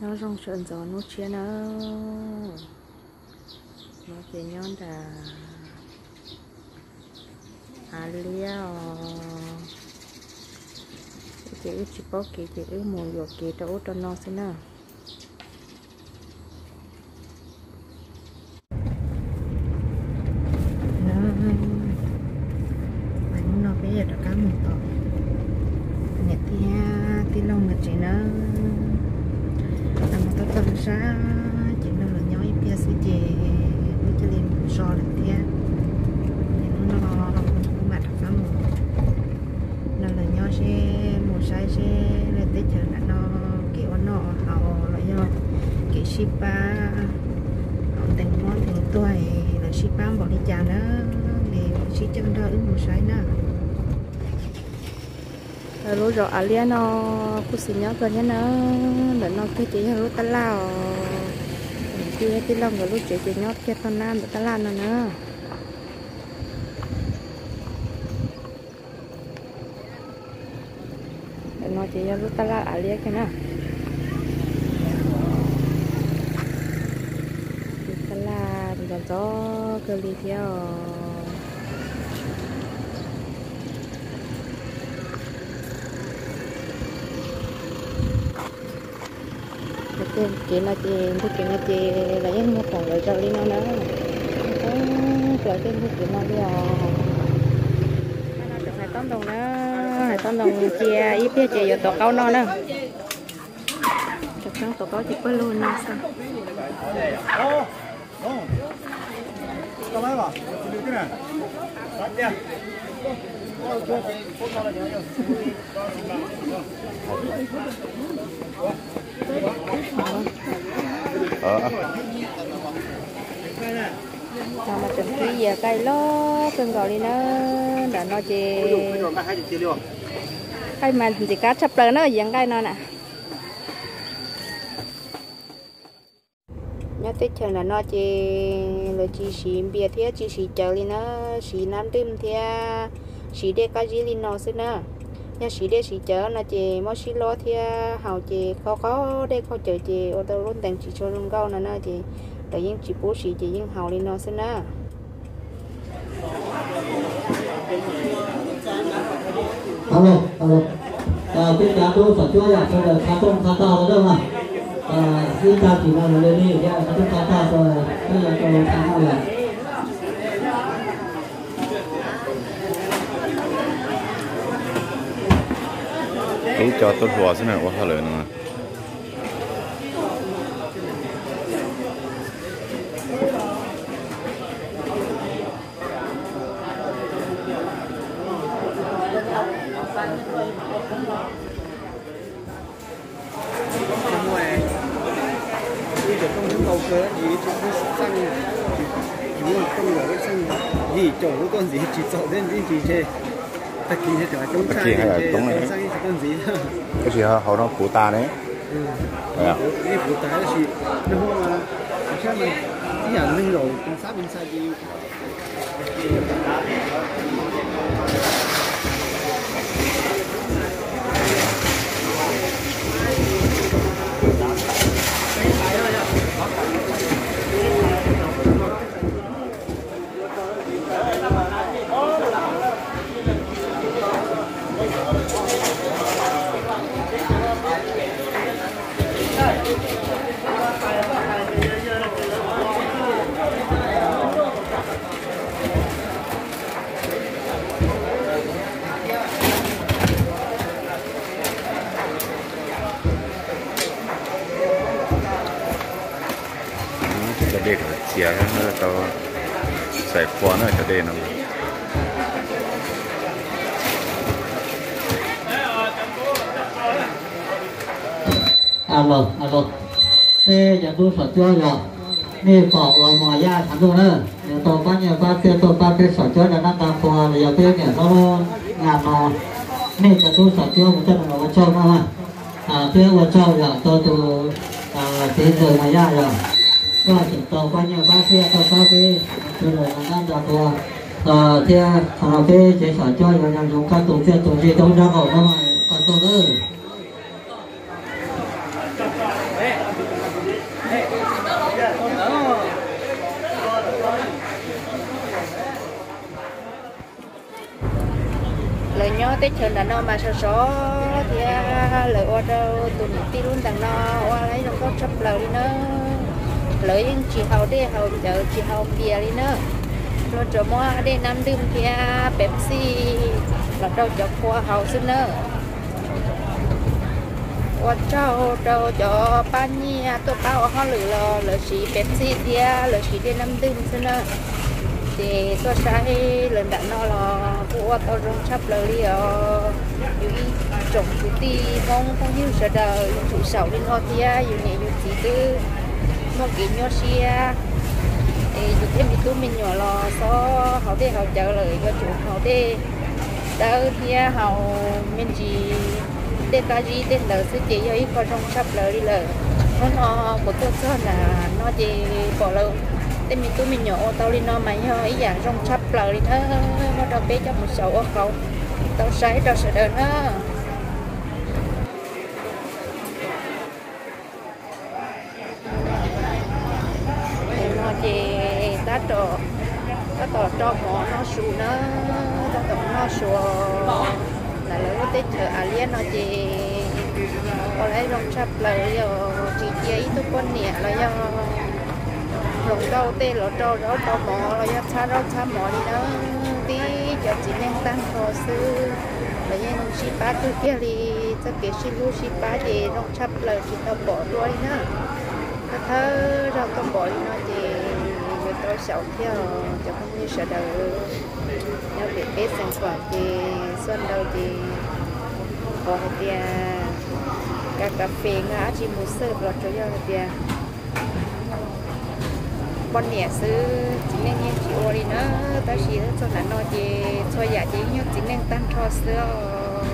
Nyob zoo sawv ntxov hnub tshiab na. No ces nyob nram Av Liab os. Ces wb tsis paub kev ces wb mus yuam kev rau ub rau no xwb na. Hnub no peb yuav rov qab mus tom niam thiab tij laug nkawd tsev na. Mus tau toj sab ces nrog lawv nyob ib pliag xwb ces wb cia li mus so lawm thiab. Ces hnub no wb mam rov qab mus nrog lawv nyob seb, mus saib seb lawv teb chaws nram no kev ua noj ua haus los yog kev sib pab, haus ntees mob ntees tuag lawv sib pab npaum li cas na. Es sib coj nrog wb mus saib na. Lawv lub zos Av Liab no kuj xis nyob kawg thiab na. Ntawm no kiag ces yog lub tab laj os. Niam tij thiab tij laug nkawd lub tsev ces nyob kiag toj nab ntawm tab laj no na. Ntawm no ces yog lub tab laj Av Liab kiag na. Tab laj ntxov ntxov kawg li thiab os. Tej kev no ces, ntug kev no ces lawv yeej muag khoom lawv zaum li no na. Tau plaws tej ntug kev no li os. Hais tob ntoos na, hais tob ntoos cia ib pliag ces yuav tuav qaub noj na. Cov koob tuav qaub ces pawg lug no xwb. Tseem kib yias qaij loj kawg nkaus li na. Nram no ces qaij mas ntxim qab tshaj plaws na, yias nqaij no na. Nyob teb chaws nram no ces lawv tsis siv npias thiab tsis siv cawv li na, siv nab nrwj thiab siv dej qab zib li no xwb na. Yog siv dej siv cawv no ces mob sib lob thiab haus ces qaug qaug dej qaug cawv ces ua tau lub ntees tsis tshua zoo nkauj no na ces lawv yeej tsis pub siv ces yeej haus li no xwb na. Alo, alo. Peb cov tub xom cuab yog sawv daws txhob txhob tag lawm na. Ib tag kis no lawv li li thiab txhob txhob tag, peb yuav tau tag noj lawm. Ib co tuaj hluas xwb na, ua hauj lwm no. Ib cov rooj ntau kawg ces tsis muaj xeej, tsis muaj rooj lawm, xeej yim caum lub tuaj ntxiv tsis txaus thiab ntxiv ntsis ces tag kis coob tshaj ces xeej tsis tuaj ntxiv. Tab sis hauv no puv tas ne. Puv tas tab sis nag hmo mas ib yam neeg zaum xab peev xwm ces Cov dej txias tau xaim qhua na cov dej no. Alo, alo. Peb cov tub xom cuab yog nej pom ua mos yaj tshav ntuj na, yuav tau pab nyiaj pab txiaj tuaj pab peb xom cuab nram nab nra qhua los yog peb niam hlob nyab no. Nej cov tub xom cuab mus coj nws los ua tsaug no na. Peb ua tsaug yog rau tus txiv ntxawm mos yaj yog koj tseem tau pab nyiaj pab txiaj tuaj pab peb sawv daws nram nab nra qhua thiab qhov no peb tsev xom cuab yuav nco ntsoov koj tus txiaj tus ntsig rau nraub qaum no mas koj tsaug nawb. Lawv nyob teb chaws nram no mas sov sov thiab lawv ua rau tus niam tij lub ntees no ua zoo nkauj tshaj plaws li na. Lawv yeej tsis haus dej haus cawv tsis haus npias li na. Luag tsuas muab dej nab ntwj thiab Pepsi los rau cov qhua haus xwb na. Ua tsaug rau cov pab nyiaj tuaj pab ua hauj lwm los lawv siv Pepsi thiab lawv siv dej nab ntwj xwb na. Ces tuaj saib lawv nram no los kuj ua tau zoo tshaj plaws li os. Yus ib tsoom kwv tij Hmoob phooj ywg sawv daws yuav tsum xyaum li no thiab yus niam yus txiv twb muaj kev nyuaj siab es yus thiaj me tub me nyuam los xob haus dej haus cawv lawm yuav tsum haus dej dawb thiab haus me ntsis dej qab zib tej ntawd xwb ces yog ib qho zoo tshaj plaws li lawm. Hnub no kuv tuaj txog nram no ces pom lawv tej me tub me nyuam ua tau li no mas yog ib yam zoo tshaj plaws li na. Muab rau peb coj mus xyaum ua qauv tau saib rau sawv daws na. No ces tab tom, tab tom rau mov noj su na, tab tom noj su. Ntawm lawv lub teb chaws Alias no ces ua lawv zoo tshaj plaws li os, tsis cia ib tug poj niam los yog hluas nkauj tej los rau zaub rau mov los yog txhab zaub txhab mov li na. Tib cov txiv neej tag nrho xwb, lawv yeej sib pab kawg kiag li. Txoj kev sib hlub sib pab ces zoo tshaj plaws tsis tau pom dua li na. Thawj thawj zaug tuaj pom li no ces yuav tau xyaum thiab os cov phooj ywg sawv daws. Nyob pem peb xeev Huam ces xuaj ntau ces qhov hais tias kav kas fes nqa dab tsi mus xwb los tsuas yog hais tias poj niam xwb, txiv neej yeej tsis ua li na. Tab sis txog ntawm no ces txhua yam ces yeej yog txiv neej tag nrho xwb os.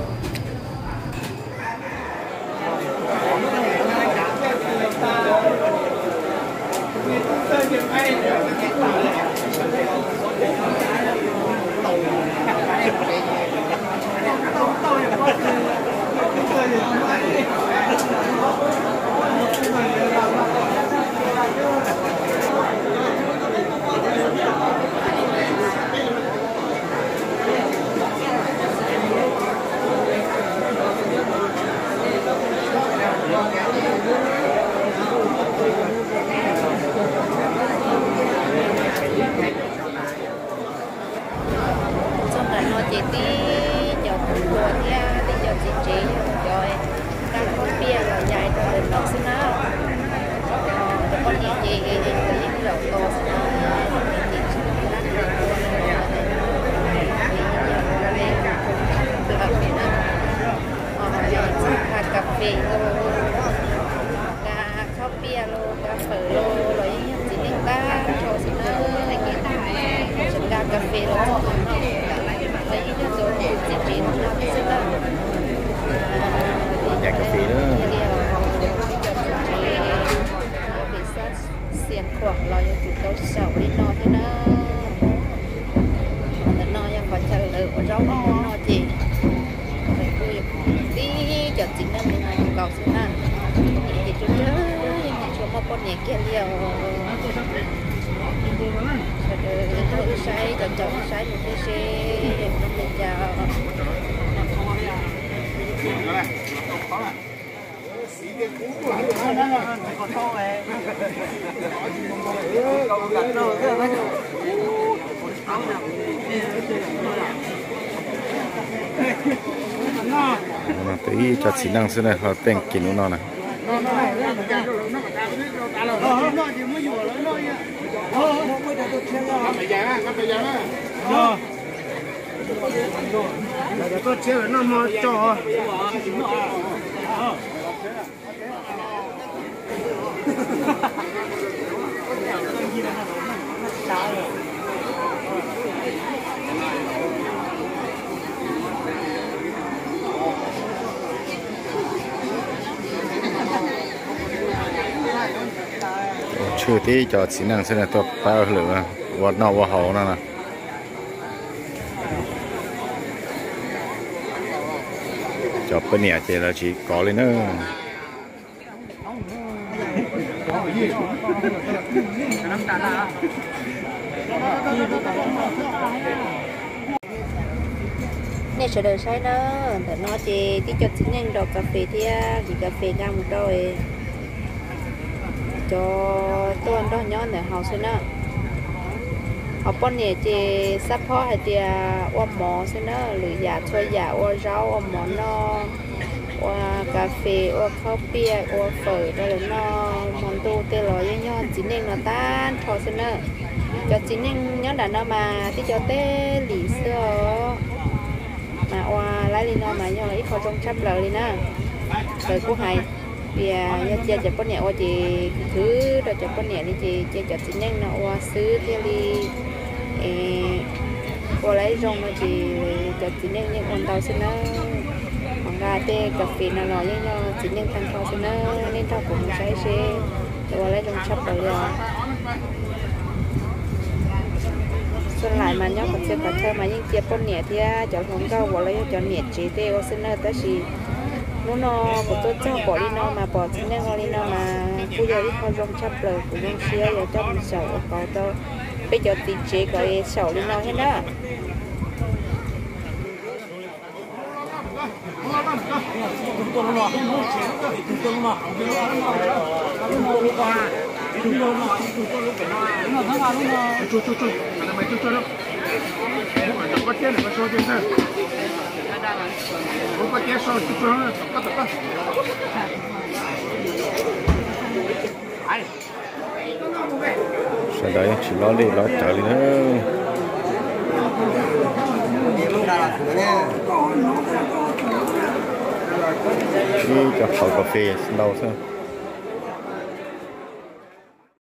Txog ntawm no ces tib cov tub hluas thiab tib cov txiv tsev yog cov nqa khob pias los yais rau lawv noj xwb na. Cov poj niam ces yeej zaum tos xwb na, ces tsis nqa khob pias los na. Txog nqa kas fes los, nqa khob pias los, nqa fawm los, los yeej yog txiv neej tag nrho xwb na. Tseem nqa kas fes los txog no, los yeej yog cov txiv tsev no xwb na. Yais kas fes na. Pem sab Xias Khuam los yuav tsum tau xyaum li no thiab na. Ntawm no yog qhov chaw lawv ua zaub ua mov no ces tib cov txiv neej li no nkaus xwb na. Ces tsawg tsawg yeej tsis tshua muaj poj niam kiag li os. Sawv daws wb saib, cov caum wb saib mus thiab seb zoo li cas. Ib cov txiv neej xwb na, ho teej kiag hnub no na. Tshwj tib cov txiv neej xwb na tuaj pab lawm ua noj ua haus no na. Cov poj niam ces lawv tsis kov li na. Nej sawv daws saib na, ntawm no ces tib co txiv neej nrog kas fes thiab hliv kas fes nqa mus rau cov tuaj nrog nyob ntawm haus xwb na. Ho poj niam ces xab phob hais tias ua mov xwb na, lwm yam txhua yam, ua zaub ua mov noj, ua kas fes, ua khaub piaj, ua fawm rau lawv noj hmo ntuj tej los yeej yog txiv neej no tag nrho xwb na. Cov txiv neej nyob nram no mas tib co teb lim xwb os, mas ua laib li no mas yog ib qho zoo tshaj plaws li na. Lawv kuj hais tias yog cia cov poj niam ua ces khwv khwv rau cov poj niam li ces cia cov txiv neej no ua xwb thiaj li ua laib zoo no ces cov txiv neej yeej ua ntau xwb na. Ho nqa tej kas fes no los yeej yog txiv neej tag nrho xwb na. Nej nrog kuv mus saib seb lawv ua laib zoo tshaj plaws li os. Xab lais mas nyob qhov txhia qhov chaw mas yeej cia poj niam thiab cov hluas nkauj uas los yog cov niam tsev tej ua xwb na, tab sis hnub no kuv tuaj txog pom li no mas pom txiv neej ua li no mas kuj yog ib qho zoo tshaj plaws, kuv zoo siab yuav coj mus xyaum ua qauv rau peb cov txiv tsev kom xyaum li no thiab na. Sawv daws yeej tsis loj lej loj cawv li na. Ib co haus kas fes ntau xwb.